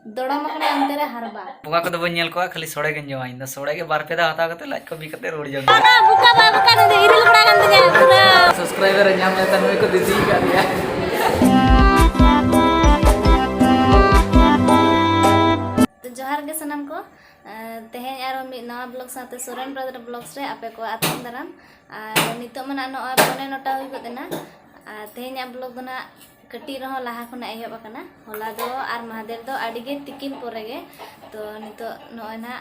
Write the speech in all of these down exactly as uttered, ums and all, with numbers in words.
ᱫᱚᱲᱚᱢ ᱟᱠᱟᱱᱟ ᱚᱱᱛᱮ ᱨᱮ ᱦᱟᱨᱵᱟ᱾ ᱵᱚᱸᱜᱟ ᱠᱚᱫᱚ ᱵᱟᱹᱧ ᱧᱮᱞ ᱠᱚᱣᱟ, ᱠᱷᱟᱹᱞᱤ ᱥᱚᱲᱮ ᱜᱤᱧ ᱡᱚᱢᱟ ᱤᱧ ᱫᱚ᱾ ᱥᱚᱲᱮ ᱜᱮ ᱵᱟᱨ ᱯᱮ ᱫᱷᱟᱣ ᱦᱟᱛᱟᱣ ᱠᱟᱛᱮ ᱞᱟᱡ ᱠᱚ ᱵᱤ ᱠᱟᱛᱮ ᱨᱩᱣᱟᱹᱲ ᱡᱚᱝ ᱢᱮ᱾ ᱵᱚᱠᱟ ᱵᱟ, ᱵᱚᱠᱟ ᱱᱩᱭ ᱫᱚ ᱤᱨᱤᱞ ᱠᱚᱲᱟ ᱠᱟᱱ ᱛᱤᱧᱟ ᱯᱩᱨᱟᱹ᱾ Subscriber ᱮ ᱧᱟᱢ ᱞᱮᱱ ᱛᱟᱭ, ᱱᱩᱭ ᱠᱚ ᱫᱤᱫᱤ ᱠᱟᱫᱮᱭᱟ᱾ ᱛᱚ ᱡᱚᱦᱟᱨ ᱜᱮ ᱥᱟᱱᱟᱢ ᱠᱚ᱾ ᱮᱸ, ᱛᱮᱦᱮᱧ ᱟᱨᱦᱚᱸ ᱢᱤᱫ ᱱᱟᱣᱟ vlog ᱥᱟᱶᱛᱮ ᱥᱚᱨᱮᱱ Brother Vlogs ᱨᱮ ᱟᱯᱮ ᱠᱚ ᱟᱛᱟᱝ ᱫᱟᱨᱟᱢ᱾ ᱟᱨ ᱱᱤᱛᱚᱜ ᱢᱟ ᱱᱟᱜ ᱱᱚᱜᱼᱚᱭ ᱯᱚᱱᱮ ᱱᱚᱴᱟ ᱦᱩᱭ ᱜᱚᱫ ᱮᱱᱟ᱾ ᱟᱨ ᱛᱮᱦᱮᱧᱟᱜ vlog ᱫᱚ ᱱᱟᱜ ᱠᱟᱹᱴᱤᱡ ᱨᱮᱦᱚᱸ ᱞᱟᱦᱟ ᱠᱷᱚᱱᱟᱜ ᱮᱦᱚᱵ ᱟᱠᱟᱱᱟ᱾ ᱦᱚᱞᱟ ᱫᱚ ᱟᱨ ᱢᱟᱦᱫᱮᱨ ᱫᱚ ᱟᱹᱰᱤ ᱜᱮ ᱛᱤᱠᱤᱱ ᱯᱚᱨᱮ ᱜᱮ᱾ ᱛᱚ ᱱᱤᱛᱚᱜ ᱱᱚᱜᱼᱚᱭ ᱱᱟᱜ,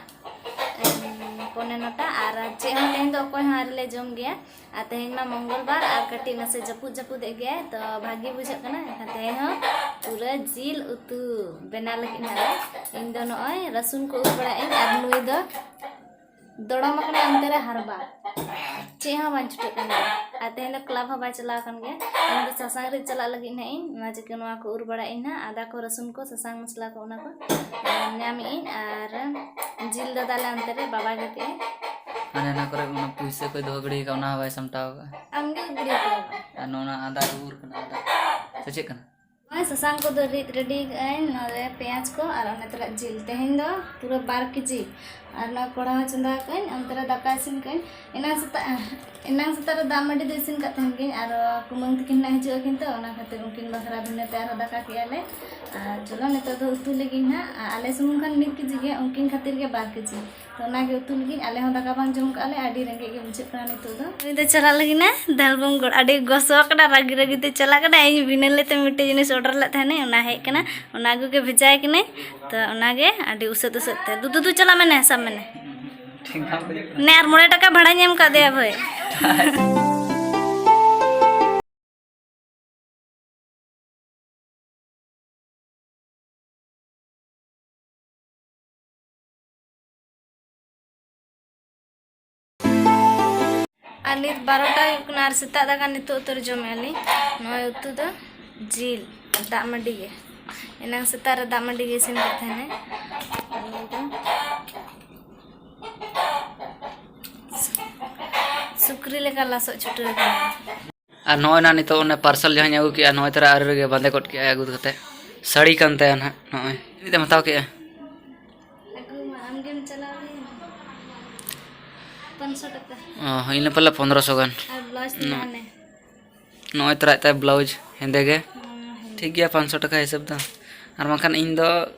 ᱮᱢ, ᱯᱚᱱᱮ ᱱᱚᱴᱟ, ᱟᱨ ᱪᱮᱫ ᱦᱚᱸ ᱛᱮᱦᱮᱧ ᱫᱚ ᱚᱠᱚᱭ ᱦᱚᱸ ᱟᱹᱣᱨᱤ ᱞᱮ ᱡᱚᱢ ᱜᱮᱭᱟ᱾ ᱟᱨ ᱛᱮᱦᱮᱧ ᱢᱟ ᱢᱚᱝᱜᱚᱞ ᱵᱟᱨ ᱟᱨ ᱠᱟᱹᱴᱤᱡ ᱱᱟᱥᱮ ᱡᱟᱹᱯᱩᱫ ᱡᱟᱹᱯᱩᱫ ᱮᱫ ᱜᱮᱭᱟᱭ, ᱛᱚ ᱵᱷᱟᱜᱤ ᱵᱩᱡᱷᱟᱹᱜ ᱠᱟᱱᱟ᱾ ᱮᱱᱠᱷᱟᱱ ᱛᱮᱦᱮᱧ ᱦᱚᱸ ᱯᱩᱨᱟᱹ ᱡᱤᱞ ᱩᱛᱩ ᱵᱮᱱᱟᱣ ᱞᱟᱹᱜᱤᱫ ᱱᱟᱞᱮ᱾ ᱤᱧ ᱫᱚ ᱱᱚᱜᱼᱚᱭ ᱨᱟᱹᱥᱩᱱ ᱠᱚ ᱩᱨ ᱵᱟᱲᱟᱭᱮᱫ ᱟᱹᱧ, ᱟᱨ ᱱᱩᱭ ᱫᱚ ᱫᱚᱲᱚᱢ ᱟᱠᱟᱱᱟ ᱚᱱᱛᱮ ᱨᱮ ᱦᱟᱨᱵᱟ, ᱪᱮᱫ ᱦᱚᱸ ᱵᱟᱝ ᱪᱷᱩᱴᱟᱹᱜ ᱠᱟᱱᱟ᱾ ᱟᱨ ᱛᱮᱦᱮᱧ ᱫᱚ club ᱦᱚᱸ ᱵᱟᱭ ᱪᱟᱞᱟᱣ ᱟᱠᱟᱱ ᱜᱮᱭᱟ᱾ ᱤᱧ ᱫᱚ ᱥᱟᱥᱟᱝ ᱨᱤᱫ ᱪᱟᱞᱟᱜ ᱞᱟᱹᱜᱤᱫ ᱱᱟᱦᱟᱜ ᱤᱧ, ᱚᱱᱟ ᱪᱤᱠᱟᱹ ᱱᱚᱣᱟ ᱠᱚ ᱩᱨ ᱵᱟᱲᱟᱭᱮᱫ ᱟᱹᱧ ᱱᱟᱦᱟᱜ, ᱟᱫᱟ ᱠᱚ, ᱨᱟᱹᱥᱩᱱ ᱠᱚ, ᱥᱟᱥᱟᱝ ᱢᱚᱥᱞᱟ ᱠᱚ, ᱚᱱᱟ ᱠᱚ ᱧᱟᱢᱮᱫ ᱟᱹᱧ᱾ ᱟᱨ ᱡᱤᱞ ᱫᱚ ᱛᱟᱞᱮ ᱚᱱᱛᱮ ᱨᱮ ᱵᱟᱵᱟ ᱜᱮ ᱠᱮᱜᱼᱟᱭ᱾ ᱦᱟᱱᱮ ᱚᱱᱟ ᱠᱚᱨᱮ ᱚᱱᱟ ᱯᱩᱭᱥᱟᱹ ᱠᱚᱭ ᱫᱚᱦᱚ ᱜᱤᱰᱤ ᱟᱠᱟᱫ, ᱚᱱᱟ ᱦᱚᱸ ᱵᱟᱭ ᱥᱟᱢᱴᱟᱣ ᱟᱠᱟᱫᱼᱟ᱾ ᱟᱢ ᱜᱮ ᱜᱤᱰᱤ ᱟᱠᱟᱫᱼᱟ᱾ ᱟᱨ ᱱᱚᱜᱼᱚ ᱱᱟ ᱟᱫᱟ ᱨᱩᱣᱟᱹᱲ ᱠᱟᱱᱟ, ᱟᱫᱟ ᱥᱮ ᱪᱮᱫ ᱠᱟᱱᱟ? ᱱᱚᱜᱼᱚᱭ ᱥᱟᱥᱟᱝ ᱠᱚᱫᱚ ᱨᱤᱫ ready ᱠᱟᱜ ᱟᱹᱧ, ᱱᱚᱰᱮ ᱯᱮᱸᱭᱟᱡᱽ ᱠᱚ ᱟᱨ ᱚᱱᱮ ᱛᱚᱨᱟ ᱡᱤᱞ᱾ ᱛᱮᱦᱮᱧ ᱫᱚ ᱯᱩᱨᱟᱹ ᱵᱟᱨ ᱠᱮᱡᱤ᱾ ᱟᱨ ᱱᱚᱣᱟ ᱠᱚᱲᱦᱟ ᱦᱚᱸ ᱪᱚᱸᱫᱟ ᱠᱟᱜ ᱟᱹᱧ, ᱚᱱᱛᱮ ᱨᱮ ᱫᱟᱠᱟ ᱤᱥᱤᱱ ᱠᱟᱜ ᱟᱹᱧ᱾ ᱮᱱᱟᱝ ᱥᱮᱛᱟᱜ, ᱮᱱᱟᱝ ᱥᱮᱛᱟᱜ ᱨᱮ ᱫᱟᱜ ᱢᱟᱹᱰᱤ ᱫᱚ ᱤᱥᱤᱱ ᱠᱟᱜ ᱛᱟᱦᱮᱱ ᱜᱤᱭᱟᱹᱧ, ᱟᱨ ᱠᱩᱢᱟᱹᱝ ᱛᱟᱹᱠᱤᱱ ᱱᱟᱜ ᱦᱤᱡᱩᱜ ᱟᱹᱠᱤᱱ ᱛᱚ, ᱚᱱᱟ ᱠᱷᱟᱹᱛᱤᱨ ᱩᱱᱠᱤᱱ ᱵᱟᱠᱷᱨᱟ ᱵᱷᱤᱱᱟᱹ ᱛᱮ ᱟᱨᱦᱚᱸ ᱫᱟᱠᱟ ᱠᱮᱜᱼᱟ ᱞᱮ᱾ ᱟᱨ ᱪᱚᱞᱚ ᱱᱤᱛᱚᱜ ᱫᱚ ᱩᱛᱩ ᱞᱟᱹᱜᱤᱫ ᱱᱟᱜ, ᱟᱨ ᱟᱞᱮ ᱥᱩᱢᱩᱝ ᱠᱷᱟᱱ ᱢᱤᱫ ᱠᱮᱡᱤ ᱜᱮ, ᱩᱱᱠᱤᱱ ᱠᱷᱟᱹᱛᱤᱨ ᱜᱮ ᱵᱟᱨ ᱠᱮᱡᱤ᱾ ᱛᱚ ᱚᱱᱟᱜᱮ ᱩᱛᱩ ᱞᱟᱹᱜᱤᱫ, ᱟᱞᱮ ᱦᱚᱸ ᱫᱟᱠᱟ ᱵᱟᱝ ᱡᱚᱢ ᱠᱟᱜᱼᱟ ᱞᱮ, ᱟᱹᱰᱤ ᱨᱮᱸᱜᱮᱡ ᱜᱮ ᱵᱩᱡᱷᱟᱹᱜ ᱠᱟᱱᱟ ᱱᱤᱛᱚᱜ ᱫᱚ᱾ ᱩᱱᱤ ᱫᱚ ᱪᱟᱞᱟᱜ ᱞᱟᱹᱜᱤᱫ ᱱᱟ ᱫᱟᱞᱵᱚᱝᱜᱚᱲ, ᱟᱹᱰᱤ ᱜᱚᱥᱚ ᱠᱟᱱᱟ, ᱨᱟᱹᱜᱤ ᱨᱟᱹᱜᱤ ᱛᱮ ᱪᱟᱞᱟᱜ ᱠᱟᱱᱟ᱾ ᱤᱧ ᱵᱤᱱᱟᱹ ᱞᱟᱹᱭᱛᱮ ᱢᱤᱫᱴᱮᱡ ᱡᱤᱱᱤᱥ order ᱞᱮᱫ ᱛᱟᱦᱮᱱᱟᱹᱧ, ᱚᱱᱟ ᱦᱮᱡ ᱠᱟᱱᱟ, ᱚᱱᱟ ᱟᱹᱜᱩ ᱜᱮ ᱵᱷᱮᱡᱟᱭ ᱠᱟᱹᱱᱟᱹᱧ᱾ ᱛᱚ ᱚᱱᱟᱜᱮ ᱟᱹᱰᱤ ᱩᱥᱟᱹᱫ ᱩᱥᱟᱹᱫ ᱛᱮ, ᱫᱩᱫᱩ ᱫᱩ ᱪᱟᱞᱟᱜ ᱢᱮ ᱱᱮ, ᱥᱟᱵ ᱢᱮ ᱱᱮ᱾ ᱴᱷᱤᱠ ᱵᱟᱝ ᱵᱩᱡᱷᱟᱹᱜ ᱠᱟᱱᱟ᱾ ᱱᱮ ᱟᱨ ᱢᱚᱬᱮ ᱴᱟᱠᱟ ᱵᱷᱟᱲᱟᱧ ᱮᱢ ᱠᱟᱫᱮᱭᱟ ᱵᱷᱟᱹᱭ᱾ ᱟᱨ ᱱᱤᱛ ᱵᱟᱨᱚᱴᱟ ᱦᱩᱭᱩᱜ ᱠᱟᱱᱟ ᱟᱨ ᱥᱮᱛᱟᱜ ᱫᱟᱠᱟ ᱱᱤᱛᱚᱜ ᱩᱛᱟᱹᱨ ᱡᱚᱢᱮᱜᱼᱟ ᱞᱤᱧ᱾ ᱱᱚᱜᱼᱚᱭ ᱩᱛᱩ ᱫᱚ ᱡᱤᱞ, ᱫᱟᱜ ᱢᱟᱹᱰᱤ ᱜᱮ᱾ ᱮᱱᱟᱝ ᱥᱮᱛᱟᱜ ᱨᱮ ᱫᱟᱜ ᱢᱟᱹᱰᱤ ᱜᱮ ᱤᱥᱤᱱ ᱠᱟᱜ ᱛᱟᱦᱮᱱᱟᱭ᱾ ᱱᱤᱭᱟᱹ ᱫᱚ ᱥᱩᱠᱨᱤ ᱞᱮᱠᱟ ᱞᱟᱥᱚᱜ ᱪᱷᱩᱴᱟᱹᱣ ᱠᱟᱱᱟ᱾ ᱟᱨ ᱱᱚᱜᱼᱚᱭ ᱱᱟᱦᱟᱜ ᱱᱤᱛᱚᱜ ᱚᱱᱮ parcel ᱡᱟᱦᱟᱸᱧ ᱟᱹᱜᱩ ᱠᱮᱜᱼᱟ, ᱱᱚᱜᱼᱚᱭ ᱛᱚᱨᱟ ᱟᱹᱣᱨᱤ ᱨᱮᱜᱮ ᱵᱟᱸᱫᱮ ᱜᱚᱫ ᱠᱮᱜᱼᱟᱭ ᱟᱹᱜᱩ ᱠᱟᱛᱮ᱾ ᱥᱟᱹᱲᱤ ᱠᱟᱱ ᱛᱟᱭᱟ ᱱᱟᱦᱟᱜ ᱱᱚᱜᱼᱚᱭ᱾ ᱛᱤᱱᱟᱹᱜ ᱛᱮᱢ ᱦᱟᱛᱟᱣ ᱠᱮᱜᱼᱟ? ᱟᱹᱜᱩ ᱢᱟ ᱟᱢᱜᱮᱢ ᱪᱟᱞᱟᱣ ᱞᱮᱱ᱾ ᱯᱟᱸᱪᱥᱚ ᱴᱟᱠᱟ᱾ ᱚ, ᱤᱱᱟᱹ ᱯᱟᱞᱮ ᱯᱚᱱᱫᱽᱨᱚᱥᱚ ᱜᱟᱱ᱾ ᱟᱨ ᱵᱞᱟᱣᱩᱡᱽ ᱛᱤᱱᱟᱹᱜ ᱱᱚ- ᱦᱟᱱᱮ? ᱱᱚᱜᱼᱚᱭ ᱛᱚᱨᱟᱭ ᱛᱟᱭ ᱵᱞᱟᱣᱩᱡᱽ ᱦᱮᱸᱫᱮ ᱜᱮ᱾ ᱦᱮᱸ, ᱦᱮᱸ᱾ ᱴᱷᱤᱠ ᱜᱮᱭᱟ, ᱯᱟᱸᱪᱥᱚ ᱴᱟᱠᱟ ᱦᱤᱥᱟᱹᱵ ᱫᱚ᱾ ᱟᱨ ᱵᱟᱝᱠᱷᱟᱱ ᱤᱧ ᱫᱚ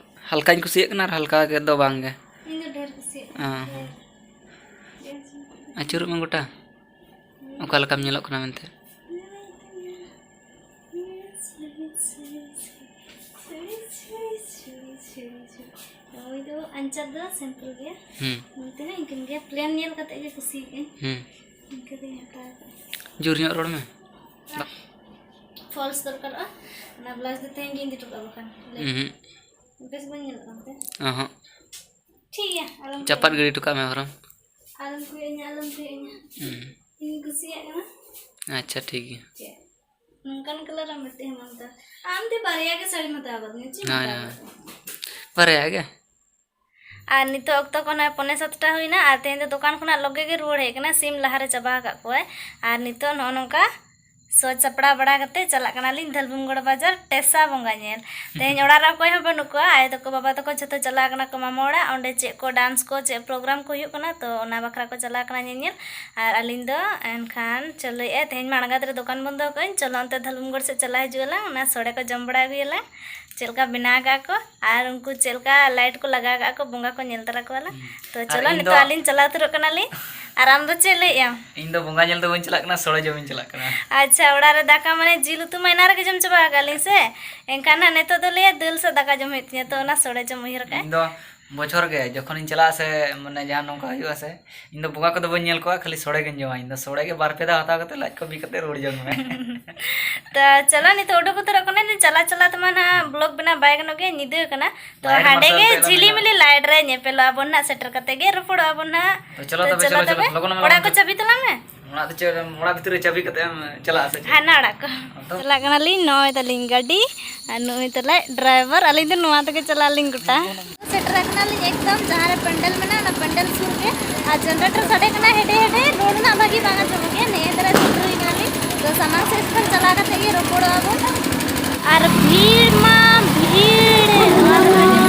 ᱦᱟᱞᱠᱟᱧ ᱠᱩᱥᱤᱭᱟᱜ ᱠᱟᱱᱟ ᱟᱨ ᱦᱟᱞᱠᱟ ᱜᱮ ᱫᱚ ᱵᱟᱝ ᱜᱮ᱾ ᱤᱧ ᱫᱚ ᱰᱷᱮᱨ ᱠᱩᱥᱤᱭᱟᱜ ᱠᱟᱱᱟ᱾ ᱦᱮᱸ, ᱦᱮᱸ᱾ ᱟᱹᱪᱩᱨᱚᱜ ᱢᱮ ᱜᱚᱴᱟ᱾ ᱚᱠᱟ ᱞᱮᱠᱟᱢ ᱧᱮᱞᱚᱜ ᱠᱟᱱᱟ ᱢᱮᱱᱛᱮ᱾ ᱱᱩᱭ ᱫᱚ ᱟᱧᱪᱟᱨ ᱫᱚ simple ᱜᱮᱭᱟ᱾ ᱦᱩᱸ᱾ ᱱᱚᱱᱛᱮ ᱦᱚᱸ ᱤᱱᱠᱟᱹᱱ ᱜᱮᱭᱟ, plain ᱧᱮᱞ ᱠᱟᱛᱮ ᱜᱮ ᱠᱩᱥᱤᱭᱟᱜ ᱟᱹᱧ᱾ ᱦᱩᱸ᱾ ᱤᱱᱠᱟᱹ ᱜᱤᱧ ᱦᱟᱛᱟᱣ ᱠᱟᱜᱼᱟ᱾ ᱡᱳᱨ ᱧᱚᱜ ᱨᱚᱲ ᱢᱮ᱾ False ᱫᱚᱨᱠᱟᱨᱚᱜᱼᱟ᱾ ᱚᱱᱟ blouse ᱫᱚ ᱛᱮᱦᱮᱧ ᱜᱤᱧ ᱤᱫᱤ ᱦᱚᱴᱚ ᱠᱟᱜᱼᱟ ᱵᱟᱠᱷᱟᱱ᱾ ᱩᱦᱩᱸ᱾ ᱵᱮᱥ ᱵᱟᱹᱧ ᱧᱮᱞᱚᱜ ᱠᱟᱱ ᱛᱮ? ᱚᱦᱚᱸ᱾ ᱴᱷᱤᱠ ᱜᱮᱭᱟ, ᱟᱞᱚᱢ ᱪᱟᱯᱟᱫ ᱠᱩᱞᱤᱧᱟ᱾ ᱜᱤᱰᱤ ᱦᱚᱴᱚ ᱠᱟᱜ ᱢᱮ ᱵᱚᱨᱚᱝ᱾ ᱟᱞᱚᱢ ᱠᱩᱞᱤᱧᱟ, ᱟᱞᱚᱢ ᱠᱩᱞᱤᱧᱟ᱾ ᱦᱩᱸ᱾ ᱤᱧ ᱠᱩᱥᱤᱭᱟᱜ ᱠᱟᱱᱟ᱾ ᱟᱪᱪᱷᱟ, ᱴᱷᱤᱠ ᱜᱮᱭᱟ᱾ ᱪᱮᱫ? ᱱᱚᱝᱠᱟᱱ colour ᱟᱢ ᱢᱤᱫᱴᱮᱡ ᱮᱢ ᱦᱟᱛᱟᱣᱟ᱾ ᱟᱢ ᱫᱚ ᱵᱟᱨᱭᱟ ᱜᱮ ᱥᱟᱹᱲᱤᱢ ᱦᱟᱛᱟᱣ ᱠᱟᱫᱤᱧᱟ, ᱪᱮᱫ ᱮᱢ ᱦᱳᱭ, ᱦᱟᱛᱟᱣ ᱦᱳᱭ᱾ ᱠᱟᱫᱟ? ᱵᱟᱨᱭᱟ ᱜᱮ᱾ ᱟᱨ ᱱᱤᱛᱚᱜ ᱚᱠᱛᱚ ᱠᱚ ᱱᱚᱜᱼᱚᱭ ᱯᱚᱱᱮ ᱥᱟᱛᱴᱟ ᱦᱩᱭᱱᱟ, ᱟᱨ ᱛᱮᱦᱮᱧ ᱫᱚ ᱫᱚᱠᱟᱱ ᱠᱷᱚᱱᱟᱜ ᱞᱚᱜᱮ ᱜᱮ ᱨᱩᱣᱟᱹᱲ ᱦᱮᱡ ᱠᱟᱱᱟ, ᱥᱤᱢ ᱞᱟᱦᱟᱨᱮ ᱪᱟᱵᱟ ᱟᱠᱟᱫ ᱠᱚᱣᱟᱭ᱾ ᱟᱨ ᱱᱤᱛᱚᱜ ᱱᱚᱜᱼᱚ ᱱᱚᱝᱠᱟ ᱥᱚᱡᱽ ᱥᱟᱯᱲᱟᱣ ᱵᱟᱲᱟ ᱠᱟᱛᱮ ᱪᱟᱞᱟᱜ ᱠᱟᱱᱟᱞᱤᱧ ᱫᱷᱟᱞᱵᱷᱩᱢᱜᱚᱲ ᱵᱟᱡᱟᱨ ᱴᱮᱥᱟ ᱵᱚᱸᱜᱟ ᱧᱮᱞ᱾ ᱛᱮᱦᱮᱧ ᱚᱲᱟᱜ ᱨᱮ ᱚᱠᱚᱭ ᱦᱚᱸ ᱵᱟᱹᱱᱩᱜ ᱠᱚᱣᱟ, ᱟᱭᱳ ᱛᱟᱠᱚ ᱵᱟᱵᱟ ᱛᱟᱠᱚ ᱡᱷᱚᱛᱚ ᱪᱟᱞᱟᱣ ᱠᱟᱱᱟ ᱠᱚ ᱢᱟᱢᱟ ᱚᱲᱟᱜ, ᱚᱸᱰᱮ ᱪᱮᱫ ᱠᱚ dance ᱠᱚ ᱪᱮᱫ program ᱠᱚ ᱦᱩᱭᱩᱜ ᱠᱟᱱᱟ, ᱛᱚ ᱚᱱᱟ ᱵᱟᱠᱷᱨᱟ ᱠᱚ ᱪᱟᱞᱟᱣ ᱠᱟᱱᱟ ᱧᱮᱧᱮᱞ᱾ ᱟᱨ ᱟᱹᱞᱤᱧ ᱫᱚ ᱮᱱᱠᱷᱟᱱ ᱪᱚᱞᱚᱭᱮᱫᱼᱟ, ᱛᱮᱦᱮᱧ ᱢᱟ ᱟᱬᱜᱟᱛ ᱨᱮ ᱫᱚᱠᱟᱱ ᱵᱚᱱᱫᱚ ᱠᱟᱜᱼᱟᱹᱧ, ᱪᱚᱞᱚ ᱚᱱᱛᱮ ᱫᱷᱟᱞᱵᱷᱩᱢᱜᱚᱲ ᱥᱮᱫ ᱪᱟᱞᱟᱣ ᱦᱤᱡᱩᱜ ᱟᱞᱟᱝ, ᱚᱱᱟ ᱥᱚᱲᱮ ᱠᱚ ᱡᱚᱢ ᱵᱟᱲᱟ ᱟᱹᱜᱩᱭᱟᱞᱟᱝ᱾ ᱪᱮᱫ ᱞᱮᱠᱟ ᱵᱮᱱᱟᱣ ᱠᱟᱜᱼᱟ ᱠᱚ, ᱟᱨ ᱩᱱᱠᱩ ᱪᱮᱫ ᱞᱮᱠᱟ light ᱠᱚ ᱞᱟᱜᱟᱣ ᱠᱟᱜᱼᱟ ᱠᱚ, ᱵᱚᱸᱜᱟ ᱠᱚ ᱧᱮᱞ ᱛᱟᱨᱟ ᱠᱚᱣᱟ ᱞᱟᱝ᱾ ᱦᱩᱸ᱾ ᱛᱚ ᱟᱨ ᱪᱚᱞᱚ, ᱤᱧ ᱱᱤᱛᱚᱜ ᱫᱚ ᱟᱹᱞᱤᱧ ᱪᱟᱞᱟᱣ ᱩᱛᱟᱹᱨᱚᱜ ᱠᱟᱱᱟᱞᱤᱧ᱾ ᱟᱨ ᱟᱢ ᱫᱚ ᱪᱮᱫ ᱞᱟᱹᱭᱮᱫ ᱟᱢ? ᱤᱧ ᱫᱚ ᱵᱚᱸᱜᱟ ᱧᱮᱞ ᱫᱚ ᱵᱟᱹᱧ ᱪᱟᱞᱟᱜ ᱠᱟᱱᱟ, ᱥᱚᱲᱮ ᱡᱚᱢᱤᱧ ᱪᱟᱞᱟᱜ ᱠᱟᱱᱟ᱾ ᱟᱪᱪᱷᱟ, ᱚᱲᱟᱜ ᱨᱮ ᱫᱟᱠᱟ ᱢᱟᱱᱮ ᱡᱤᱞ ᱩᱛᱩ ᱢᱟ ᱮᱱᱟᱝ ᱨᱮᱜᱮ ᱡᱚᱢ ᱪᱟᱵᱟ ᱟᱠᱟᱫ ᱞᱤᱧ ᱥᱮ, ᱮᱱᱠᱷᱟᱱ ᱦᱟᱸᱜ ᱱᱤᱛᱚᱜ ᱫᱚ ᱞᱟᱹᱭᱟ ᱫᱟᱹᱞ ᱥᱟᱜ ᱫᱟᱠᱟ ᱡᱚᱢ ᱦᱩᱭᱩᱜ ᱛᱤᱧᱟᱹ, ᱛᱚ ᱚᱱᱟ ᱥᱚᱲᱮ ᱡᱚᱢ ᱩᱭᱦᱟᱹᱨ ᱠᱟᱜᱼᱟ᱾ ᱤᱧ ᱫᱚ ᱵᱚᱪᱷᱚᱨ ᱜᱮ ᱡᱚᱠᱷᱚᱱᱤᱧ ᱪᱟᱞᱟᱜᱼᱟ ᱥᱮ, ᱢᱟᱱᱮ ᱡᱟᱦᱟᱸ ᱱᱚᱝᱠᱟ ᱦᱩᱭᱩᱜᱼᱟ ᱥᱮ, ᱤᱧ ᱫᱚ ᱵᱚᱸᱜᱟ ᱠᱚᱫᱚ ᱵᱟᱹᱧ ᱧᱮᱞ ᱠᱚᱣᱟ, ᱠᱷᱟᱹᱞᱤ ᱥᱚᱲᱮ ᱜᱤᱧ ᱡᱚᱢᱟ᱾ ᱤᱧ ᱫᱚ ᱥᱚᱲᱮ ᱜᱮ ᱵᱟᱨ ᱯᱮ ᱫᱷᱟᱣ ᱦᱟᱛᱟᱣ ᱠᱟᱛᱮ ᱞᱟᱡ ᱠᱚ ᱵᱤ ᱠᱟᱛᱮ ᱨᱩᱣᱟᱹᱲ ᱡᱚᱝ ᱢᱮ᱾ ᱛᱚ ᱪᱚᱞᱚ, ᱱᱤᱛᱚᱜ ᱩᱰᱩᱠ ᱩᱛᱟᱹᱨᱚᱜ ᱠᱟᱱᱟ, ᱪᱟᱞᱟᱜ ᱪᱟᱞᱟᱜ ᱛᱮᱢᱟ ᱱᱟᱦᱟᱜ vlog ᱵᱮᱱᱟᱣ ᱵᱟᱭ ᱜᱟᱱᱚᱜ ᱜᱮᱭᱟ, ᱧᱤᱫᱟᱹ ᱠᱟᱱᱟ᱾ ᱛᱚ light ᱦᱟᱸᱰᱮ ᱢᱟᱨᱥᱟᱞ ᱜᱮ ᱛᱮ ᱟᱞᱚᱢ ᱡᱷᱤᱞᱤ ᱧᱮᱞᱟ᱾ ᱢᱤᱞᱤ light ᱨᱮ ᱧᱮᱯᱮᱞᱚᱜ ᱟᱵᱚᱱ ᱱᱟᱦᱟᱜ, ᱥᱮᱴᱮᱨ ᱠᱟᱛᱮ ᱜᱮ ᱨᱚᱯᱚᱲᱚᱜ ᱟᱵᱚᱱ ᱱᱟᱦᱟᱜ᱾ ᱛᱚ ᱪᱚᱞᱚ ᱛᱚᱵᱮ, ᱪᱚᱞᱚ, ᱪᱚᱞᱚ, ᱞᱚᱜᱚᱱ, ᱞᱚᱜᱚᱱ, ᱚᱲᱟᱜ ᱠᱚ ᱞᱚᱜᱚᱱ᱾ ᱪᱟᱹᱵᱤ ᱛᱟᱞᱟᱝ ᱢᱮ᱾ ᱚᱲᱟᱜ ᱫᱚ ᱪᱮᱫ, ᱚᱲᱟᱜ ᱵᱷᱤᱛᱤᱨ ᱨᱮ ᱪᱟᱹᱵᱤ ᱠᱟᱛᱮ ᱮᱢ ᱪᱟᱞᱟᱜᱼᱟ ᱥᱮ ᱪᱮᱫ? ᱦᱟᱱᱟ ᱚᱲᱟᱜ ᱠᱚ᱾ ᱟᱫᱚ? ᱪᱟᱞᱟᱜ ᱠᱟᱱᱟᱞᱤᱧ, ᱱᱚᱜᱼᱚᱭ ᱛᱟᱹᱞᱤᱧ ᱜᱟᱹᱰᱤ ᱟᱨ ᱱᱩᱜᱼᱩᱭ ᱛᱟᱞᱮ driver, ᱟᱹᱞᱤᱧ ᱫᱚ ᱱᱚᱣᱟ ᱛᱮᱜᱮ ᱪᱟᱞᱟᱜ ᱟᱹᱞᱤᱧ ᱜᱚᱴᱟ᱾ ᱥᱮᱴᱮᱨ ᱟᱠᱟᱱᱟᱞᱤᱧ ᱮᱠᱫᱚᱢ ᱡᱟᱦᱟᱸ ᱨᱮ ᱯᱮᱱᱰᱮᱞ ᱢᱮᱱᱟᱜᱼᱟ, ᱚᱱᱟ ᱯᱮᱱᱰᱮᱞ ᱥᱩᱨ ᱜᱮ᱾ ᱟᱨ generator ᱥᱟᱰᱮ ᱠᱟᱱᱟ ᱦᱮᱰᱮ ᱦᱮᱰᱮ, ᱨᱚᱲ ᱨᱮᱱᱟᱜ ᱵᱷᱟᱹᱜᱤ ᱵᱟᱝ ᱟᱸᱡᱚᱢᱚᱜ ᱜᱮᱭᱟ᱾ ᱱᱤᱭᱟᱹ ᱫᱷᱟᱨᱮ ᱥᱮᱴᱮᱨ ᱦᱩᱭ ᱠᱟᱱᱟᱞᱤᱧ, ᱛᱚ ᱥᱟᱢᱟᱝ ᱥᱮᱫ ᱠᱷᱚᱱ ᱪᱟᱞᱟᱣ ᱠᱟᱛᱮ ᱜᱮ ᱨᱚᱯᱚᱲᱚᱜᱼᱟ ᱵᱚᱱ᱾ ᱟᱨ ᱵᱷᱤᱲ ᱢᱟ ᱵᱷᱤᱲ, ᱱᱚᱣᱟ ᱫᱚ ᱵᱷᱟᱹᱜᱤ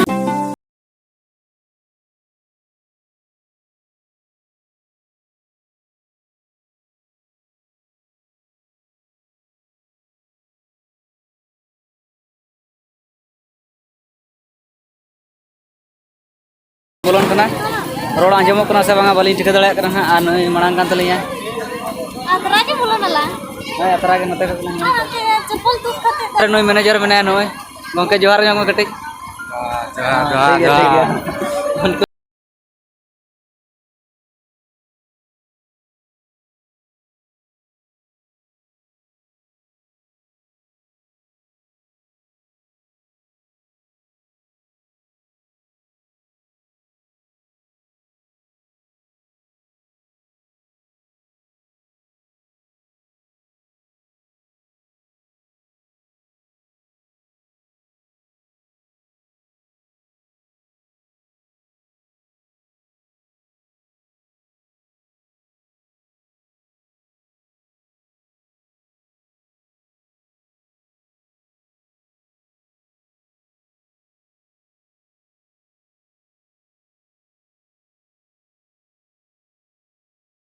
ᱵᱚᱞᱚᱱ ᱠᱟᱱᱟ᱾ ᱨᱚᱲ ᱟᱸᱡᱚᱢᱚᱜ ᱠᱟᱱᱟ ᱥᱮ ᱵᱟᱝᱟ ᱵᱟᱹᱞᱤᱧ ᱴᱷᱤᱠᱟᱹ ᱫᱟᱲᱮᱭᱟᱜ ᱠᱟᱱᱟ ᱦᱟᱸᱜ᱾ ᱟᱨ ᱱᱩᱭ ᱢᱟᱲᱟᱝ ᱠᱟᱱ ᱛᱟᱹᱞᱤᱧᱟ᱾ ᱟᱛᱨᱟ ᱜᱮ ᱵᱚᱞᱚᱱ ᱟᱞᱟᱝ᱾ ᱦᱮᱸ, ᱟᱛᱨᱟ ᱜᱮ ᱱᱚᱛᱮ ᱠᱷᱚᱱ ᱞᱟᱝ ᱟᱨ ᱦᱟᱱᱛᱮ ᱪᱚᱯᱚᱞ ᱛᱩᱫ ᱠᱟᱛᱮ ᱫᱚ ᱟᱨ ᱱᱩᱭ ᱢᱮᱱᱮᱡᱟᱨ ᱢᱮᱱᱟᱭᱟ, ᱱᱩᱭ ᱜᱚᱝᱠᱮ ᱡᱚᱦᱟᱨ ᱧᱚᱜ ᱢᱮ ᱠᱟᱹᱴᱤᱡ᱾ ᱡᱚᱦᱟᱨ, ᱦᱮᱸ, ᱡᱚᱦᱟᱨ, ᱴᱷᱤᱠ ᱜᱮᱭᱟ, ᱴᱷᱤᱠ ᱡᱚᱦᱟᱨ᱾ ᱜᱮᱭᱟ᱾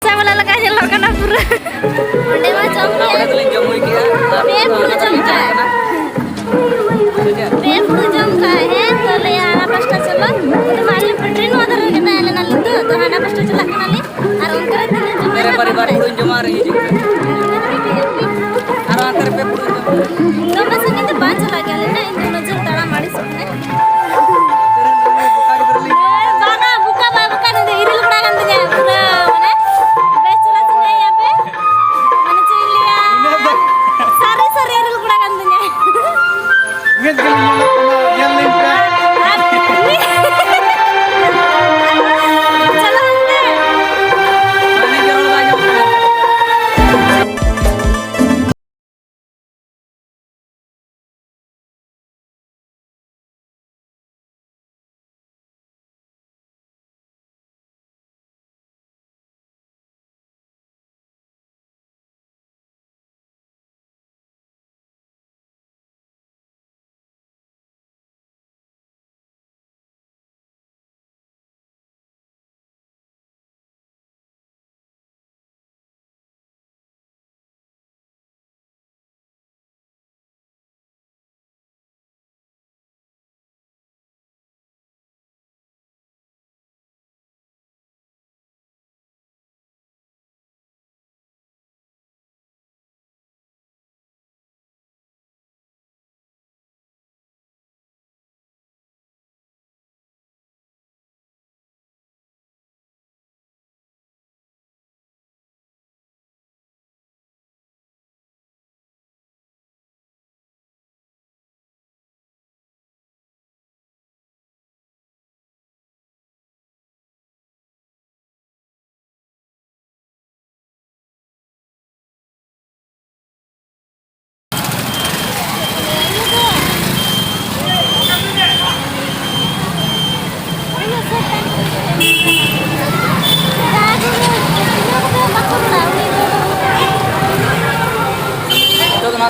ᱪᱟ ᱵᱟᱞᱟ ᱞᱮᱠᱟ ᱧᱮᱞᱚᱜ ᱠᱟᱱᱟ ᱯᱩᱨᱟᱹ᱾ ᱚᱸᱰᱮ ᱢᱟ ᱡᱚᱢ ᱚᱱᱟ ᱠᱮᱜᱼᱟ᱾ ᱚᱸᱰᱮ ᱫᱚᱞᱤᱧ ᱡᱚᱢ ᱦᱩᱭ ᱠᱮᱜᱼᱟ᱾ ᱯᱮ ᱯᱷᱩᱲᱩ ᱡᱚᱢ ᱠᱟᱜᱼᱟ᱾ ᱯᱮ ᱯᱷᱩᱲᱩ ᱡᱚᱢ ᱠᱟᱜᱼᱟ᱾ ᱦᱮᱸ, ᱛᱚ ᱞᱟᱹᱭᱟ ᱦᱟᱱᱟ ᱯᱟᱥᱴᱟ ᱪᱚᱞᱚ᱾ ᱛᱚ ᱢᱟ ᱟᱹᱞᱤᱧ ᱯᱮᱴᱨᱤ ᱱᱚᱣᱟ ᱫᱷᱟᱨᱮ ᱨᱮᱜᱮ ᱛᱟᱦᱮᱸ ᱞᱮᱱᱟ ᱞᱤᱧ ᱛᱚ, ᱛᱚ ᱦᱟᱱᱟ ᱯᱟᱥᱴᱟ ᱪᱟᱞᱟᱜ ᱠᱟᱱᱟᱞᱤᱧ᱾ ᱟᱨ ᱚᱱᱛᱮ ᱨᱮ ᱛᱤᱱᱟᱹᱜ ᱡᱚᱢ ᱢᱮᱨᱮ ᱢᱮᱱᱟᱜ ᱯᱟᱨᱤᱵᱟᱨ ᱠᱚᱣᱟ? ᱯᱩᱨᱟᱹᱧ ᱡᱚᱢᱟ ᱟᱨ ᱤᱧ ᱦᱤᱡᱩᱜ ᱠᱟᱱᱟ᱾ ᱟᱨ ᱦᱟᱱᱛᱮ ᱨᱮ ᱯᱮ ᱯᱷᱩᱲᱩᱧ ᱡᱚᱢᱟ᱾ ᱫᱚᱢᱮ ᱥᱟᱺᱜᱤᱧ ᱫᱚ ᱵᱟᱝ ᱪᱟᱞᱟᱜ ᱜᱮᱭᱟ, ᱞᱟᱹᱭ ᱢᱮ, ᱤᱧ ᱫᱚ ᱩᱱᱟᱹᱜ ᱡᱷᱟᱹᱞ ᱛᱟᱲᱟᱢ ᱟᱹᱲᱤᱥᱚᱜ ᱠᱟᱱᱟ᱾ ᱵᱟᱝᱟ, ᱵᱚᱠᱟ ᱵᱟᱭ ᱵᱚᱠᱟ, ᱱᱩᱭ ᱫᱚ ᱤᱨᱤᱞ ᱠᱚᱲᱟ ᱠᱟᱱ ᱛᱤᱧᱟᱭ ᱯᱩᱨᱟᱹ, ᱢᱟᱱᱮ, ᱵᱮᱥ ᱪᱮᱦᱨᱟ ᱪᱤᱱᱦᱟᱹᱭᱮᱭᱟ ᱯᱮ᱾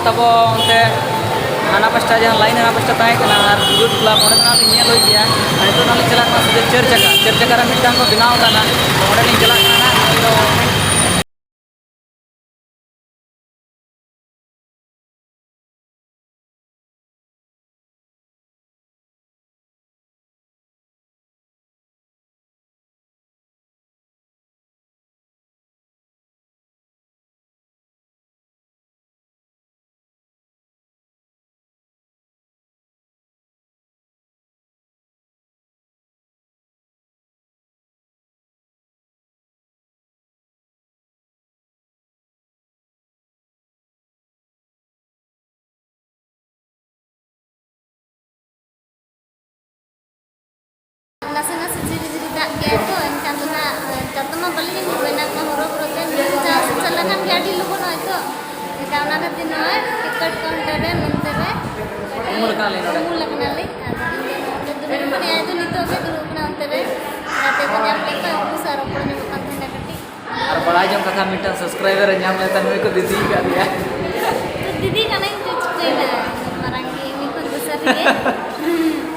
ᱛᱟᱵᱚ ᱚᱱᱛᱮ ᱦᱟᱱᱟ ᱯᱟᱥᱴᱟ ᱡᱟᱦᱟᱸ ᱞᱟᱭᱤᱱ ᱦᱟᱱᱟ ᱯᱟᱥᱴᱟ ᱛᱟᱦᱮᱸ ᱠᱟᱱᱟ ᱟᱨ ᱭᱩᱛᱷ ᱠᱞᱟᱵᱽ, ᱚᱸᱰᱮ ᱫᱚ ᱱᱟᱜ ᱞᱤᱧ ᱧᱮᱞ ᱦᱩᱭ ᱠᱮᱜᱼᱟ᱾ ᱟᱨ ᱱᱤᱛᱚᱜ ᱱᱟᱜ ᱞᱤᱧ ᱪᱟᱞᱟᱜ ᱠᱟᱱᱟ ᱥᱤᱫᱷᱟᱹ ᱪᱟᱹᱨ ᱪᱟᱠᱟ, ᱪᱟᱹᱨ ᱪᱟᱠᱟ ᱨᱮ ᱢᱤᱫᱴᱟᱝ ᱠᱚ ᱵᱮᱱᱟᱣ ᱠᱟᱱᱟ, ᱚᱸᱰᱮ ᱞᱤᱧ ᱪᱟᱞᱟᱜ ᱠᱟᱱᱟ ᱱᱟᱜ᱾ ᱟᱫᱚ ᱱᱟᱥᱮ ᱱᱟᱥᱮ ᱡᱷᱤᱨᱤ ᱡᱷᱤᱨᱤ ᱫᱟᱜ ᱠᱮᱜᱼᱟᱭ ᱛᱚ, ᱮᱱᱠᱷᱟᱱ ᱫᱚ ᱱᱟᱜ, ᱮ, ᱪᱟᱛᱚᱢ ᱢᱟ ᱵᱟᱹᱞᱤᱧ ᱟᱹᱜᱩ ᱠᱟᱜᱼᱟ, ᱮᱱᱟᱝ ᱢᱟ ᱦᱚᱨᱚ ᱵᱚᱨᱚ ᱛᱮ ᱡᱟᱦᱟᱸ ᱥᱮᱫ ᱪᱟᱞᱟᱜ ᱠᱷᱟᱱ ᱜᱮ ᱟᱹᱰᱤ ᱞᱚᱜᱚᱱᱚᱜᱼᱟ ᱛᱚ, ᱮᱱᱠᱷᱟᱱ ᱚᱱᱟ ᱠᱷᱟᱹᱛᱤᱨ ᱱᱚᱜᱼᱚᱭ ᱴᱤᱠᱤᱴ ᱠᱟᱣᱩᱱᱴᱟᱨ ᱨᱮ ᱱᱚᱱᱛᱮ ᱨᱮ ᱩᱢᱩᱞ ᱠᱟᱱᱟᱞᱤᱧ ᱱᱚᱰᱮ᱾ ᱩᱢᱩᱞ ᱟᱠᱟᱱᱟᱞᱤᱧ᱾ ᱟᱫᱚ ᱤᱧ ᱫᱚ ᱱᱚᱰᱮ ᱫᱩᱲᱩᱵ ᱠᱟᱱᱟᱹᱧ, ᱟᱡ ᱫᱚ ᱱᱤᱛᱚᱜ ᱜᱮ ᱫᱩᱲᱩᱵ ᱠᱟᱱᱟ ᱚᱱᱛᱮ ᱨᱮ, ᱜᱟᱛᱮ ᱠᱚ ᱧᱟᱢ ᱞᱮᱱ ᱠᱷᱟᱱ ᱩᱱᱠᱩ ᱥᱟᱶ ᱨᱚᱯᱚᱲ ᱧᱚᱜᱚᱜ ᱠᱟᱱ ᱛᱟᱦᱮᱱᱟ ᱠᱟᱹᱴᱤᱡ᱾ ᱟᱨ ᱵᱟᱲᱟᱭ ᱡᱚᱝ ᱠᱟᱛᱷᱟ, ᱢᱤᱫᱴᱟᱝ ᱥᱟᱵᱥᱠᱨᱟᱭᱵᱟᱨ ᱮ ᱧᱟᱢ ᱞᱮᱫ ᱛᱟᱦᱮᱸ, ᱱᱩᱭ ᱠᱚ ᱫᱤᱫᱤ ᱟᱠᱟᱫ ᱞᱮᱭᱟ᱾ ᱛᱚ ᱫᱤᱫᱤ ᱠᱟᱹᱱᱟᱹᱧ ᱛᱚ ᱪᱤᱠᱟᱹᱭᱮᱱᱟ, ᱢᱟᱨᱟᱝ ᱜᱮ ᱩᱱᱤ ᱠᱷᱚᱱ ᱫᱚ ᱥᱟᱹᱨᱤ ᱜᱮ᱾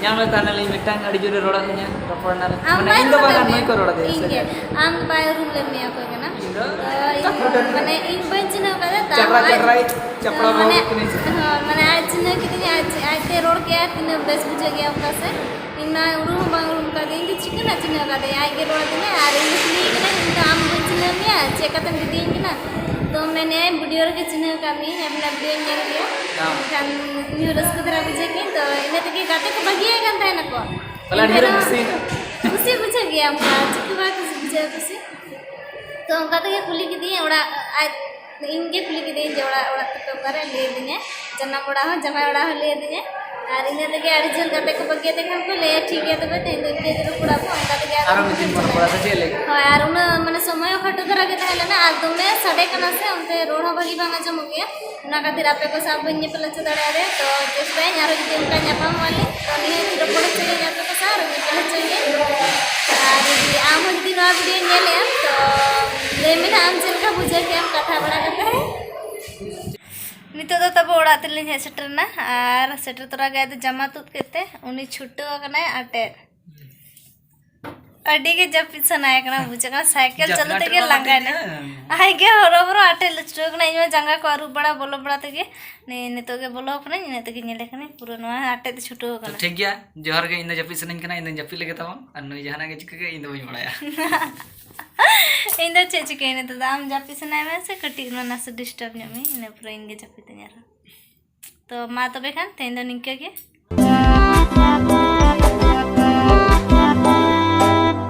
ᱧᱟᱢ ᱞᱮᱫ ᱛᱟᱦᱮᱱᱟᱞᱤᱧ ᱢᱤᱫᱴᱟᱝ, ᱟᱹᱰᱤ ᱡᱳᱨᱮ ᱨᱚᱲᱟᱫ ᱞᱤᱧᱟ, ᱨᱚᱯᱚᱲ ᱮᱱᱟᱞᱮ᱾ ᱟᱢ ᱢᱟᱱᱮ ᱵᱟᱭ ᱤᱧ ᱫᱚ ᱨᱚᱲ ᱵᱟᱝᱟ, ᱞᱮᱫ ᱱᱩᱭ ᱢᱮᱭᱟ? ᱠᱚ ᱨᱚᱲ ᱟᱫᱮᱭᱟ ᱤᱧ ᱥᱟᱹᱨᱤ᱾ ᱜᱮ᱾ ᱟᱢ ᱫᱚ ᱵᱟᱭ ᱩᱨᱩᱢ ᱞᱮᱫ ᱢᱮᱭᱟ ᱚᱠᱚᱭ ᱠᱟᱱᱟ? ᱤᱧ ᱫᱚ ᱛᱚ, ᱤᱧ, ᱪᱟᱯᱨᱟ ᱢᱟᱱᱮ ᱤᱧ ᱵᱟᱹᱧ ᱪᱤᱱᱦᱟᱹᱣ ᱠᱟᱫᱮ, ᱛᱟᱣ ᱪᱟᱯᱨᱟ ᱟᱡ, ᱪᱟᱯᱨᱟ ᱢᱟᱱᱮ, ᱵᱟᱹᱦᱩ ᱠᱟᱹᱱᱟᱹᱧ ᱥᱮ? ᱦᱳᱭ, ᱢᱟᱱᱮ ᱟᱡ ᱪᱤᱱᱦᱟᱹᱣ ᱠᱤᱫᱤᱧᱟ, ᱟᱡ, ᱟᱡᱛᱮ ᱨᱚᱲ ᱠᱮᱜᱼᱟ, ᱛᱤᱱᱟᱹᱜ ᱵᱮᱥ ᱵᱩᱡᱷᱟᱹᱜ ᱜᱮᱭᱟ ᱚᱱᱠᱟ ᱥᱮ? ᱤᱧ ᱢᱟ ᱩᱨᱩᱢ ᱦᱚᱸ ᱵᱟᱝ ᱩᱨᱩᱢ ᱠᱟᱫᱤᱧ, ᱤᱧ ᱫᱚ ᱪᱤᱠᱟᱹ ᱱᱟᱜ ᱪᱤᱱᱦᱟᱹᱣ ᱠᱟᱫᱮᱭᱟ? ᱟᱡ ᱜᱮ ᱨᱚᱲ ᱟᱹᱫᱤᱧᱟ ᱟᱨ ᱤᱧ ᱫᱚ ᱠᱩᱞᱤᱭᱮ ᱠᱟᱱᱟ, ᱤᱧ ᱫᱚ ᱟᱢ ᱵᱟᱹᱧ ᱪᱤᱱᱦᱟᱹᱣ ᱢᱮᱭᱟ, ᱪᱮᱫ ᱠᱟᱛᱮᱢ ᱫᱤᱫᱤᱭᱟᱹᱧ ᱠᱟᱱᱟ? ᱛᱚ ᱢᱮᱱᱮᱫᱼᱟᱭ, ᱵᱷᱤᱰᱤᱭᱳ ᱨᱮᱜᱮ ᱪᱤᱱᱦᱟᱹᱣ ᱠᱟᱫ ᱢᱤᱭᱟᱹᱧ, ᱟᱹᱵᱤᱱᱟᱜ ᱵᱷᱤᱰᱤᱭᱳᱧ ᱧᱮᱞ ᱜᱮᱭᱟ᱾ ᱦᱮᱸ᱾ ᱮᱱᱠᱷᱟᱱ ᱩᱱᱤ ᱦᱚᱸ ᱨᱟᱹᱥᱠᱟᱹ ᱫᱷᱟᱨᱟ ᱵᱩᱡᱷᱟᱹᱣ ᱠᱮᱫ, ᱛᱚ ᱤᱱᱟᱹ ᱛᱮᱜᱮ ᱜᱟᱛᱮ ᱠᱚ ᱵᱟᱹᱜᱤᱭᱟᱭ ᱠᱟᱱ ᱛᱟᱦᱮᱱᱟᱠᱚ᱾ ᱛᱟᱦᱞᱮ ᱟᱹᱰᱤ ᱮᱱᱠᱷᱟᱱ ᱡᱳᱨᱮᱢ ᱦᱚᱸ ᱠᱩᱥᱤᱭᱮᱱᱟ? ᱠᱩᱥᱤ ᱵᱩᱡᱷᱟᱹᱜ ᱜᱮᱭᱟ, ᱚᱱᱠᱟ ᱪᱤᱠᱟᱹ ᱵᱟᱝ ᱠᱩᱥᱤ ᱵᱩᱡᱷᱟᱹᱜᱼᱟ ᱠᱩᱥᱤ᱾ ᱛᱚ ᱚᱱᱠᱟ ᱛᱮᱜᱮ ᱠᱩᱞᱤ ᱠᱤᱫᱤᱧᱟᱭ ᱚᱲᱟᱜ, ᱟᱡ ᱤᱧ ᱜᱮ ᱠᱩᱞᱤ ᱠᱤᱫᱤᱧᱟᱭ ᱡᱮ ᱚᱲᱟᱜ, ᱚᱲᱟᱜ ᱛᱟᱯᱮ ᱚᱠᱟᱨᱮ? ᱞᱟᱹᱭ ᱟᱹᱫᱤᱧᱟᱭ, ᱡᱟᱱᱟᱢ ᱚᱲᱟᱜ ᱦᱚᱸ ᱡᱟᱶᱟᱭ ᱚᱲᱟᱜ ᱦᱚᱸ ᱞᱟᱹᱭ ᱟᱹᱫᱤᱧᱟᱭ᱾ ᱟᱨ ᱤᱱᱟᱹ ᱛᱮᱜᱮ ᱟᱹᱰᱤ ᱡᱳᱨ ᱜᱟᱛᱮ ᱠᱚ ᱵᱟᱹᱜᱤᱭᱟᱫᱮ ᱠᱷᱟᱱ ᱠᱚ ᱞᱟᱹᱭᱟ, "ᱴᱷᱤᱠ ᱜᱮᱭᱟ ᱛᱚᱵᱮ, ᱛᱮᱦᱮᱧ ᱫᱚ ᱤᱱᱠᱟᱹ ᱜᱮ ᱨᱚᱯᱚᱲᱟ ᱵᱚ", ᱚᱱᱠᱟ ᱛᱮᱜᱮ ᱟᱫᱚ ᱟᱨᱚ ᱢᱤᱫ ᱫᱤᱱ ᱵᱚᱱ ᱨᱚᱯᱚᱲᱟ, ᱥᱮ ᱪᱮᱫ ᱞᱟᱹᱭ? ᱦᱳᱭ, ᱟᱨ ᱩᱱᱟᱹᱜ ᱢᱟᱱᱮ ᱥᱚᱢᱚᱭ ᱦᱚᱸ ᱠᱷᱟᱴᱚ ᱫᱷᱟᱨᱟ ᱜᱮ ᱛᱟᱦᱮᱸ ᱞᱮᱱᱟ ᱟᱨ ᱫᱚᱢᱮ ᱥᱟᱰᱮ ᱠᱟᱱᱟ ᱥᱮ, ᱚᱱᱛᱮ ᱨᱚᱲ ᱦᱚᱸ ᱵᱷᱟᱹᱜᱤ ᱵᱟᱝ ᱟᱸᱡᱚᱢᱚᱜ ᱜᱮᱭᱟ᱾ ᱚᱱᱟ ᱠᱷᱟᱹᱛᱤᱨ ᱟᱯᱮ ᱠᱚ ᱥᱟᱶ ᱵᱟᱹᱧ ᱧᱮᱯᱮᱞ ᱦᱚᱪᱚ ᱫᱟᱲᱮᱭᱟᱫᱮᱭᱟ᱾ ᱛᱚ ᱪᱮᱥᱴᱟᱭᱟᱹᱧ ᱟᱨᱦᱚᱸ ᱡᱩᱫᱤ ᱚᱱᱠᱟ ᱧᱟᱯᱟᱢᱚᱜ ᱟᱞᱮ, ᱛᱚ ᱱᱤᱦᱟᱹᱛ ᱨᱚᱯᱚᱲ ᱦᱚᱪᱚᱭᱟᱹᱧ ᱟᱯᱮ ᱠᱚ ᱥᱟᱶ, ᱧᱮᱯᱮᱞ ᱦᱚᱪᱚᱭᱟᱹᱧ᱾ ᱟᱨ ᱡᱩᱫᱤ ᱟᱢ ᱦᱚᱸ ᱡᱩᱫᱤ ᱱᱚᱣᱟ ᱵᱷᱤᱰᱤᱭᱳ ᱧᱮᱞᱮᱫ ᱟᱢ, ᱛᱚ ᱞᱟᱹᱭ ᱢᱮ ᱱᱟᱜ ᱟᱢ ᱪᱮᱫ ᱞᱮᱠᱟ ᱵᱩᱡᱷᱟᱹᱣ ᱠᱮᱫ ᱟᱢ ᱠᱟᱛᱷᱟ ᱵᱟᱲᱟ ᱠᱟᱛᱮ? ᱱᱤᱛᱚᱜ ᱫᱚ ᱛᱟᱵᱚ ᱚᱲᱟᱜ ᱛᱮᱞᱤᱧ ᱦᱮᱡ ᱥᱮᱴᱮᱨ ᱮᱱᱟ, ᱟᱨ ᱥᱮᱴᱮᱨ ᱛᱚᱨᱟ ᱜᱮ ᱟᱡ ᱫᱚ ᱡᱟᱢᱟ ᱛᱩᱫ ᱠᱮᱫ ᱛᱮ ᱩᱱᱤ ᱪᱷᱩᱴᱟᱹᱣ ᱟᱠᱟᱱᱟᱭ ᱟᱴᱮᱫ᱾ ᱟᱹᱰᱤ ᱜᱮ ᱡᱟᱹᱯᱤᱫ ᱥᱟᱱᱟᱭᱮ ᱠᱟᱱᱟ, ᱵᱩᱡᱷᱟᱹᱜ ᱠᱟᱱᱟ ᱥᱟᱭᱠᱮᱞ ᱪᱟᱹᱞᱩ ᱛᱮᱜᱮ ᱞᱟᱸᱜᱟᱭᱮᱱᱟ᱾ ᱟᱡ ᱜᱮ ᱦᱚᱨᱚ ᱵᱚᱨᱚ ᱟᱴᱮᱫ ᱞᱮ ᱪᱷᱩᱴᱟᱹᱣ ᱠᱟᱱᱟ᱾ ᱤᱧ ᱢᱟ ᱡᱟᱸᱜᱟ ᱠᱚ ᱟᱹᱨᱩᱵ ᱵᱟᱲᱟ ᱵᱚᱞᱚ ᱵᱟᱲᱟ ᱛᱮᱜᱮ ᱱᱤᱛᱚᱜ ᱜᱮ ᱵᱚᱞᱚ ᱠᱟᱹᱱᱟᱹᱧ, ᱤᱱᱟᱹ ᱛᱮᱜᱮ ᱧᱮᱞᱮ ᱠᱟᱹᱱᱟᱹᱧ ᱯᱩᱨᱟᱹ ᱱᱚᱣᱟ ᱟᱴᱮᱫ ᱪᱷᱩᱴᱟᱹᱣ ᱠᱟᱱᱟ᱾ ᱴᱷᱤᱠ ᱜᱮᱭᱟ, ᱡᱚᱦᱟᱨ ᱜᱮ᱾ ᱤᱧ ᱫᱚ ᱡᱟᱹᱯᱤᱫ ᱥᱟᱱᱟᱧ ᱠᱟᱱᱟ, ᱤᱧ ᱫᱚᱧ ᱡᱟᱹᱯᱤᱫ ᱞᱮᱜᱮ ᱛᱟᱵᱚᱱ, ᱟᱨ ᱱᱩᱭ ᱡᱟᱦᱟᱱᱟᱜ ᱜᱮ ᱪᱤᱠᱟᱹ ᱠᱮᱫ ᱤᱧ ᱫᱚ ᱵᱟᱹᱧ ᱵᱟᱲᱟᱭᱟ᱾ ᱤᱧ ᱫᱚ ᱪᱮᱫ ᱪᱤᱠᱟᱹᱭᱟ ᱱᱤᱛᱚᱜ ᱫᱚ, ᱟᱢ ᱡᱟᱹᱯᱤᱫ ᱥᱟᱱᱟᱭ ᱢᱮ ᱥᱮ ᱠᱟᱹᱴᱤᱡ ᱱᱟᱥᱮ ᱰᱤᱥᱴᱟᱵᱽ ᱧᱚᱜ ᱢᱮ, ᱤᱱᱟᱹ ᱯᱚᱨᱮ ᱤᱧ ᱜᱮ ᱡᱟᱹᱯᱤᱫᱟᱹᱧ ᱟᱨᱦᱚᱸ᱾ ᱛᱚ ᱢᱟ ᱛᱚᱵᱮ ᱠᱷᱟᱱ ᱛᱮᱦᱮᱧ ᱫᱚ ᱱᱤᱝᱠᱟᱹ ᱜᱮ᱾